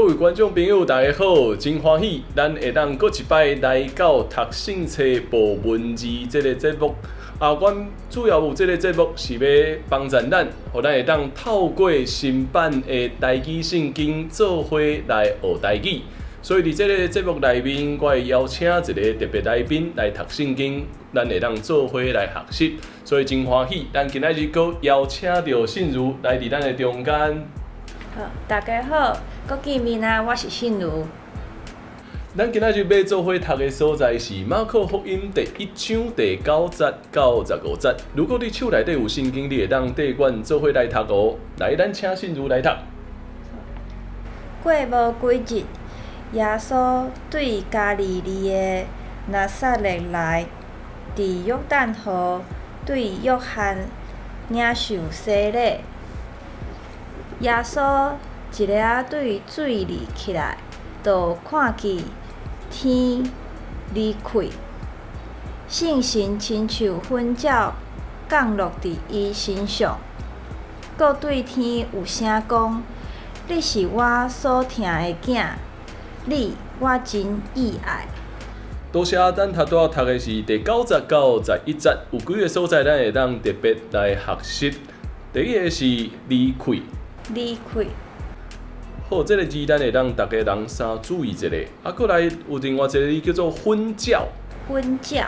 位觀眾朋友，大家好，真歡喜，咱會當閣一擺來到讀聖冊報文字這个節目。啊，阮主要有這个節目是欲幫助咱，予咱會當透過新版的台語聖經做伙來學台語。所以佇這个節目內面，我會邀請一个特別來賓來讀聖經，咱會當做伙來學習。所以真歡喜，咱今仔日閣邀請著信如來佇咱的中間。好，大家好，閣見面啊！我是信如。咱今仔日欲做伙讀的所在是馬可福音第一章第九節到十五節。如果你手內底有聖經，你會當綴阮做伙來讀哦。來，咱請信如來讀。過無幾日，耶穌對加利利的拿撒勒來，佇約旦河對約翰領受洗禮。耶穌一下對水裡起來，就看見天離開，聖神親像鴣鳥降落佇伊身上，閣對天有聲講：你是我所疼的囝，你我真喜愛。多謝，咱頭拄仔讀的是第九節到十一節，有幾个所在咱會當特別來學習。第一个是離開。離開。好，這个字咱會當逐家人先注意一下。啊，閣來有另外一个字叫做鴣鳥。鴣鳥。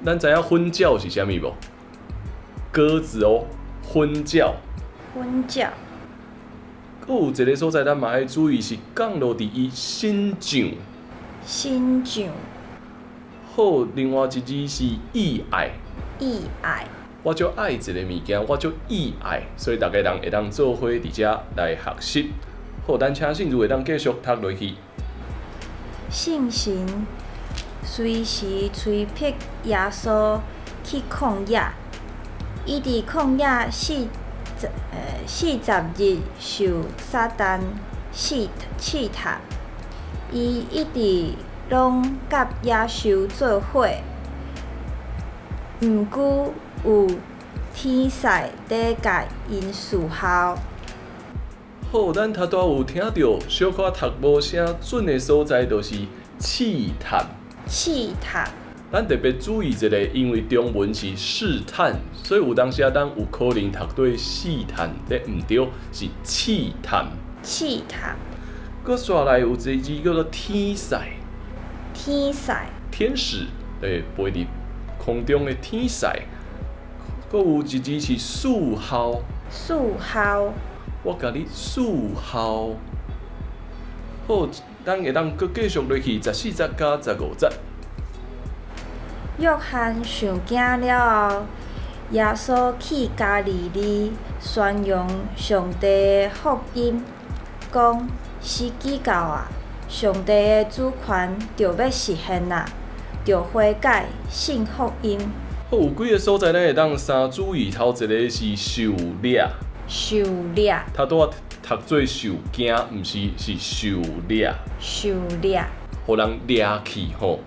咱知影鴣鳥是啥物無？鴿子哦，鴣鳥。鴣鳥。閣有一个所在，咱嘛愛注意是降落佇伊身上。身上。好，另外一字是意愛。意愛。我足愛一个物件，我足意愛，所以逐家人會當做伙佇遮來學習。好，咱請信如會當繼續讀落去。聖神隨時催迫耶穌去曠野，伊佇曠野40日受撒旦試探，伊一直攏佮野獸做伙，毋過有天使佇共𪜶侍候。好，咱頭拄仔有聽著小可讀無啥準的所在，就是試探。試探。咱特別注意一下，因為中文是試探，所以有當時啊，咱有可能讀做試探，這毋對，是試探。試探。閣煞來有一個字叫做天使。天使。天使，對，飛佇空中的天使。閣有一字是侍候。侍候。我共你侍候。好，咱會當閣繼續落去十四節佮十五節。約翰受驚了後，耶穌去加利利宣揚上帝的福音，講時機到啊，上帝的主權著欲實現啊，著悔改信福音。好，有幾个所在咱會當先注意，頭一个是受掠。受掠。頭拄仔讀做受驚，毋是，是受掠。受掠。予人掠去吼。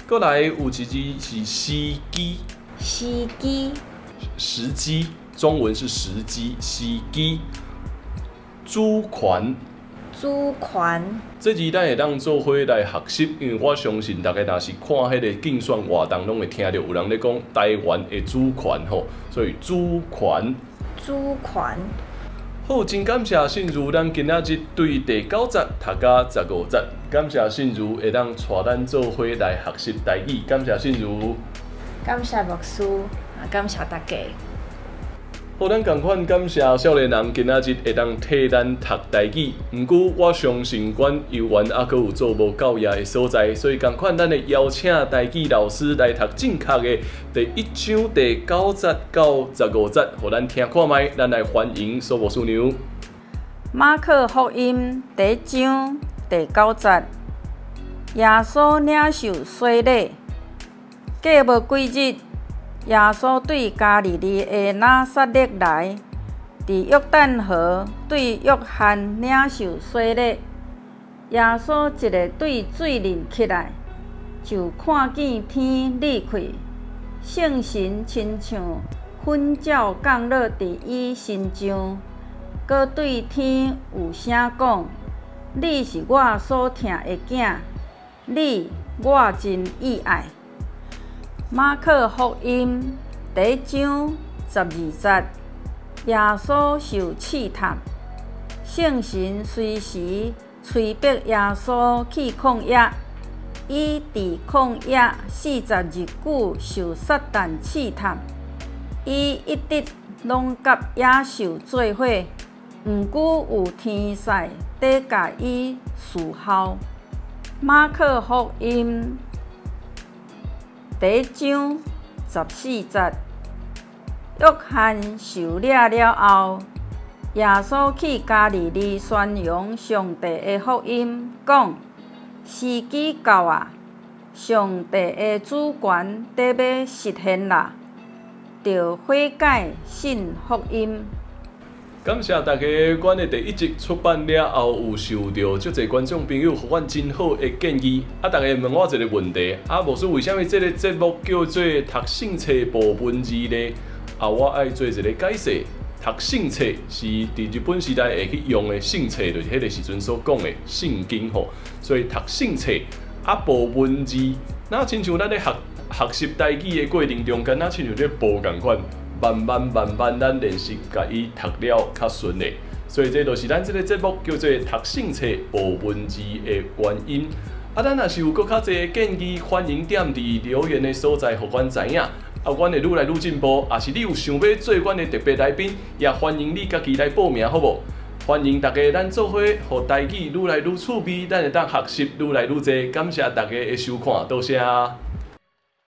閣來有一字是時機。時機。時機，中文是時機，時機。主權。主權。這字咱會當做伙來學習，因為我相信逐家若是看彼个競選活動，攏會聽著有人咧講台灣的主權吼，所以主權。主權。好，真感謝信如，咱今仔日對第九節讀到十五節，感謝信如會當帶咱做伙來學習台語，感謝信如。感謝牧師，感謝大家。好，咱仝款感謝少年人今仔日會當替咱讀台語。毋過我相信，阮猶原猶閣有做無夠野的所在，所以仝款咱會邀請台語老師來讀正確的第一章第九節到十五節，予咱聽看覓。咱來歡迎蘇牧師娘。馬可福音第一章第九節，耶穌領受洗禮，過無幾日，耶穌對加利利的拿撒勒來，佇約旦河對約翰領受洗禮。耶穌一下對水裡起來，就看見天裂開，聖神親像鴣鳥降落佇伊身上，閣對天有聲講：你是我所疼的囝，你我真喜愛。馬可福音第一章12節，耶穌受試探，聖神隨時催逼耶穌去曠野。伊佇曠野40日久受撒旦試探，伊一直攏佮野獸做伙，毋過有天使佇共伊侍候。馬可福音第一章14節，約翰受禮了後，耶穌去加利利宣揚上帝的福音，講：時機到啊！上帝的主權佇欲實現啦！著悔改信福音。感謝大家，阮的第一集出版了後，有受著足濟觀眾朋友予阮真好的建議。啊，逐家問我一個問題：啊，牧師為啥物這個節目叫做讀聖冊無文字呢？啊，我愛做一個解釋。讀聖冊是佇日本時代會去用的聖冊，就是彼個時陣所講的聖經吼。所以讀聖冊啊，無文字，若親像咱咧學學習台語的過程中間，若親像咧步仝款，慢慢慢慢，咱練習共伊讀了較順的。所以這就是咱這個節目叫做讀聖冊無文字的原因。啊，咱若是有閣較濟的建議，歡迎踮佇留言的所在，予阮知影。啊，阮會愈來愈進步。若是你有想欲做阮的特別來賓，也歡迎你家己來報名，好無？歡迎大家，咱做伙，予台語愈來愈趣味，咱會當學習愈來愈濟。感謝大家的收看，多謝。